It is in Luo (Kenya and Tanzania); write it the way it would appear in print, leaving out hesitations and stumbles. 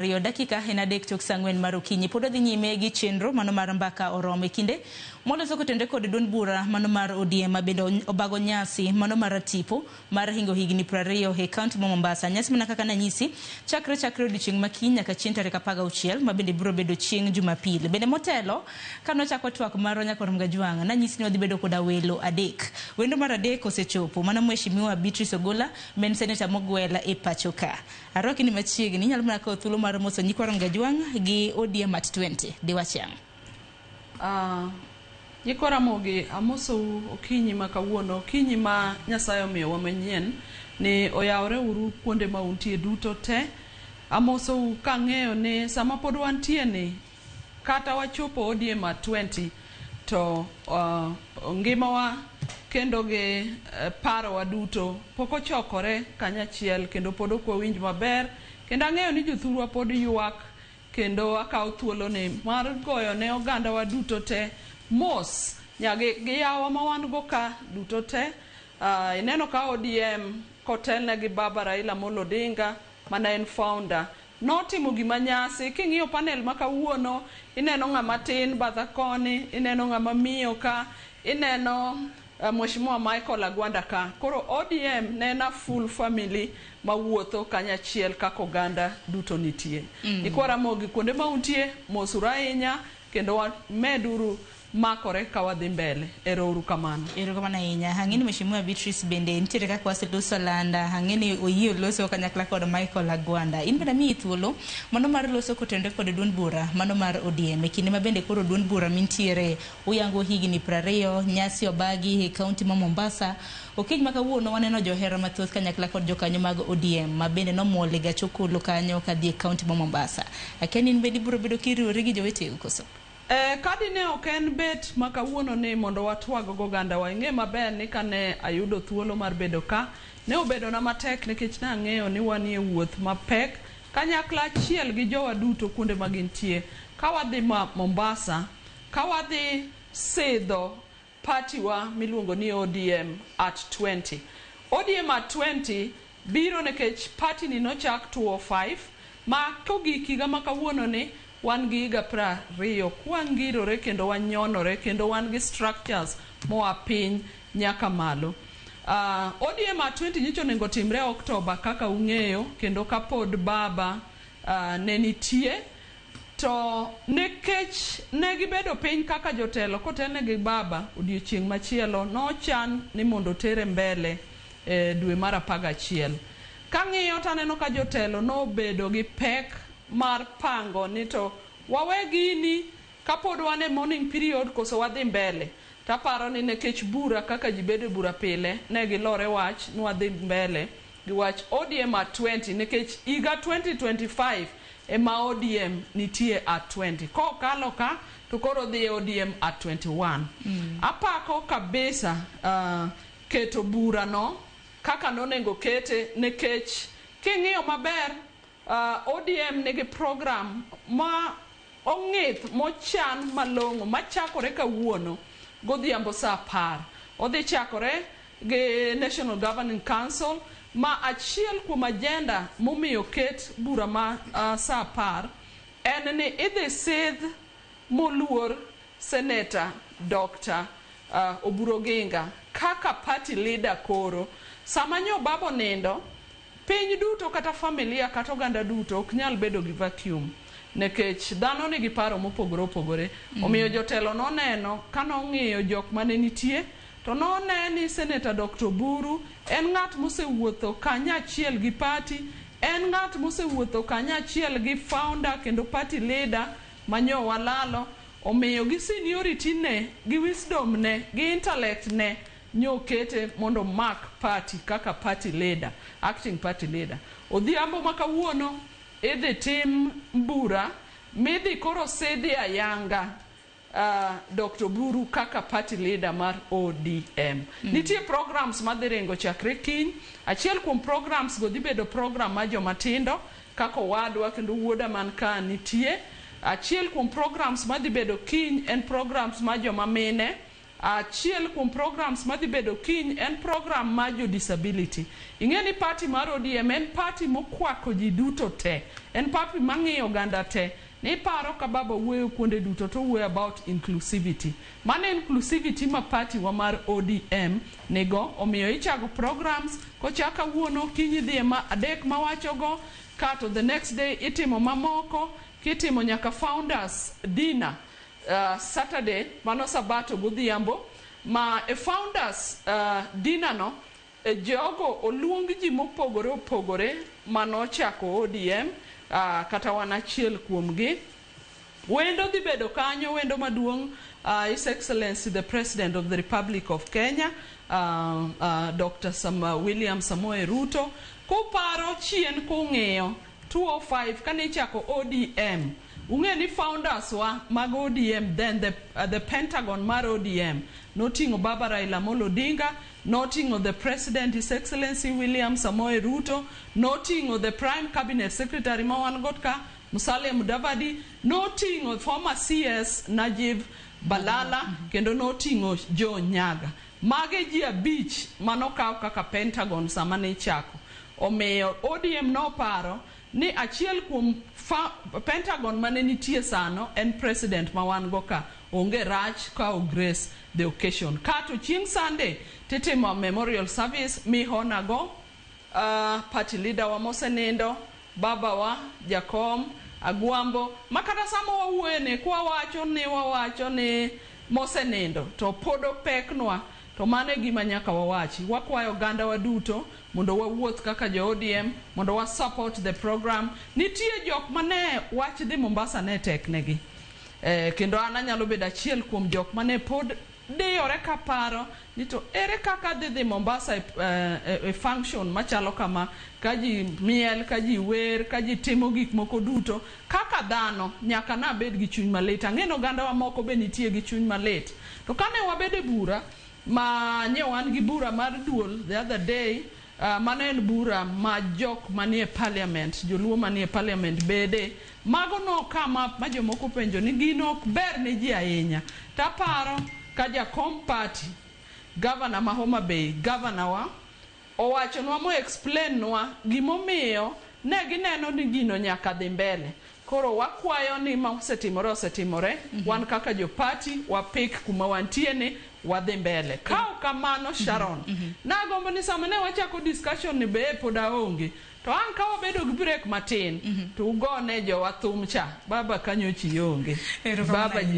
Riyo dakika en adek tok saa ang'wen mar okinyi. Pod wadhi nyime gi chenro mano mar mbaka oromo e kinde mwaloso kotenore kod duond bura mano mar ODM ma bende obago nyasi mano mar tipo mar hingo higni 20 e kaunti ma Mombasa. Nyasi mana kaka nanyisi chakre chakre odiochieng' ma kiny nyaka chieng' tarik 16 ma bende biro bedo chieng' Jumapil. Bende motelo ka nochako twak marwa nyakor Mgajwang' nanyisi ni wadhi bedo koda welo adek. Wendo mar adek osechopo mana Mheshimiwa Beatrice Ogola ma en seneta mogwel e pacho ka. Arwaki ni machiegni, inyalo mana kawo thuolo mar moso nyikwa Ramogi gi ODM at 20. Diwach yang'. Nyikwa Ramogi, amosou okinyi ma kawuono, okinyi ma Nyasaye omiyowa manyien, ni oyawre uru kuonde ma untie duto te. Amosou kang'eyo ni sama pod wantie ni, kata wachopo ODM at 20 to ngimawa kendo gi parowa duto pok ochokore kanyachiel kendo pod ok wawinj maber kendo ang'eyo ni jothurwa pod ywak kendo akawo thuoloni mar goyo ne ogandawa duto te mos nyagi gi yawa ma wan go ka duto te. Ineno ka ODM kotelne gi baba Raila Amolo Odinga mana en founder notimo gima nyasi. King'iyo panel ma kawuono ineno ng'ama tin batha koni, ineno ng'ama miyo ka, ineno Mheshimiwa Michael Agwanda ka. Koro ODM ne en a full family mawuotho kanyachiel kaka oganda duto nitie. Nyikwa Ramogi kuonde ma untie mosuru ahinya kendo wameduru makore ka wadhi mbele. Ero uru kamano. Erokamano ahinya. Ang'e ni Mheshimiwa Beatrice bende nitiere kaka waseloso landa. Ang'e ni oyie loso kanyakla kod Michael Agwanda. In bende amiyi thuolo mano mar loso kotenore kod duond bura mano mar ODM. E kinde ma bende koro duond bura mintiere uyango higni 20, nyasi obagi e kaunti ma Mombasa. Okinyi ma kawuono waneno johera mathoth kanyakla kod jokanyo mag ODM ma bende nomuol e gach okolo kanyo kadhi e kaunti ma Mombasa. Akia ni in bende ibiro bedo kiriwori gi joweteu koso? Ka dine ok en bet ma kawuono ni mondo watwag gogandawa, ing'e maber ni kane ayudo thuolo mar bedo ka, ne obedona matek nikech nang'eyo ni wanie wuoth mapek kanyakla achiel gi jowa duto kuonde ma gintie. Ka wadhi Mombasa, ka wadhi sidho party wa miluongo ni ODM at 20. ODM at 20 biro nikech party ni nochak 2005 ma kogik higa ma kawuono ni wan gi higa 20 kwangirore kendo wanyonore kendo wan gi structures moa piny nyaka malo. ODM at 20 nyocha onego timre Oktoba kaka ung'eyo kendo kapod baba ne nitie to nikech ne gibedo piny kaka jotelo kotelne gi baba odiochieng' machielo nochan ni mondo otere mbele e dwe mar 11. Kang'iyo taneno ka jotelo nobedo gi pek mar pango ni to wawe gini kapod wan e mourning period koso wadhi mbele. Taparo ni nikech bura kaka ji bedo e bura pile ne gilore wach ni wadhi mbele gi wach ODM at 20 nikech higa 2025 ema ODM nitie at 20. Kokalo ka to koro dhi e ODM at 21. Apako kabisa keto bura no kaka nonego kete nikech king'iyo maber ODM nigi program ma ong'ith mochan malong'o machakore kawuono godhiambo saa 10. Odhi chakore gi National Governing Council ma achiel kuom agenda momiyo ket bura ma saa 10 en ni idhi sidh moluor Senator Dr. Oburu Oginga kaka party leader koro. Sama nyo baba onindo, piny duto kata familia kata oganda duto ok nyal bedo gi vacuum nikech dhano nigi paro mopogore opogore. Omiyo jotelo noneno ka nong'iyo jok mane nitie to none ni Senator Dr. Oburu en ng'at mosewuotho kanyachiel gi party, en ng'at mosewuotho kanyachiel gi founder kendo party leader manyo walalo. Omiyo gi seniority ne, gi wisdom ne, gi intellect ne, nyokete mondo mak party kaka party leader, acting party leader. Odhiambo ma kawuono idhi tim bura midhi koro sidhi ayanga Dr. Oburu kaka party leader mar ODM. Nitie programs madhi ringo chakre kiny. Achiel kuom programs go dhi bedo program mar joma tindo kaka owadwa kendo wuoda man ka nitie. Achiel kuom programs madhi bedo kiny en programs mar joma mine. Achiel kuom programs madhi bedo kiny en program mar jo disability. Ing'e ni party mar ODM en party mokwako ji duto te. En party mang'iyo oganda te. Niparo ka baba wuoyo kuonde duto to owuoyo about inclusivity. Mano inclusivity ma party wa mar ODM nigo. Omiyo ichako programs kochak kawuono, kiny idhi e ma adek mawachogo, kato the next day itimo mamoko, kitimo nyaka founders dinner Saturday, mano sabato godhiambo, ma e founders dinner no e jogo oluong ji mopogore opogore manochako ODM, kata wan achiel kuomgi. Wendo dhi bedo kanyo, wendo maduong' His Excellency the President of the Republic of Kenya, Dr. William Samoei Ruto. Kuparo chien kung'iyo 205 kane ichako ODM, ung'e ni founders wa mag ODM then the Pentagon mar ODM noting'o Baba Raila Amolo Odinga, noting'o the President His Excellency William Samoei Ruto, noting'o the Prime Cabinet Secretary ma wan go ka Musalia Mudavadi, noting'o former CS Najib Balala, kendo noting'o Joe Nyaga. Mage ji abich manokaw kaka Pentagon sama ne ichako. Omiyo ODM noparo ni achiel kuom Pentagon mane nitie sano en president ma wan go ka, onge rach ka o grace the occasion. Kato chieng' Sunday titimo memorial service mihona go party leader wa mosenindo, baba wa Jakom Agwambo, ma kata sama wawuoye ni kwawacho ni wawacho ni mosenindo to pod opeknwa, to mano e gima nyaka wawachi. Wakwayo oganda wa duto mondo wawuoth kaka jo ODM mondo wa support the program. Nitie jok mane wach dhi Mombasa ne tek negi. Kendo an anyalo bedo achiel kuom jok mane pod diyore kaparo ni to ere kaka adhi dhi Mombasa e function machalo kama, ka ji miel, ka ji wer, ka ji timo gik moko duto. Kaka dhano nyaka nabed gi chuny malit. Ang'e ni ogandawa moko be nitie gi chuny malit. To kane wabedo e bura ma nye wan gi bura mar duol the other day, mano en bura ma jok manie parliament, joluo manie parliament bede. Mago no kama ma jomoko penjo ni gino ok ber ne ji ahinya. Taparo ka jakom party, governor ma Homa Bay, governor wa, owachonwa mo explain nwa gimomiyo ne gineno ni gino nyaka dhi mbele. Koro wakwayo ni ma osetimore osetimore, wan kaka jo party wapik kuma wantie ni wadhi mbele. Ka ok kamano Sharon, nagombo ni sama ne wachako discussion ni be pod aonge. To ang' ka wabedo gi break matin, to ugone jowa thum cha, baba kanyochi onge. Erokamano Baba ahinya.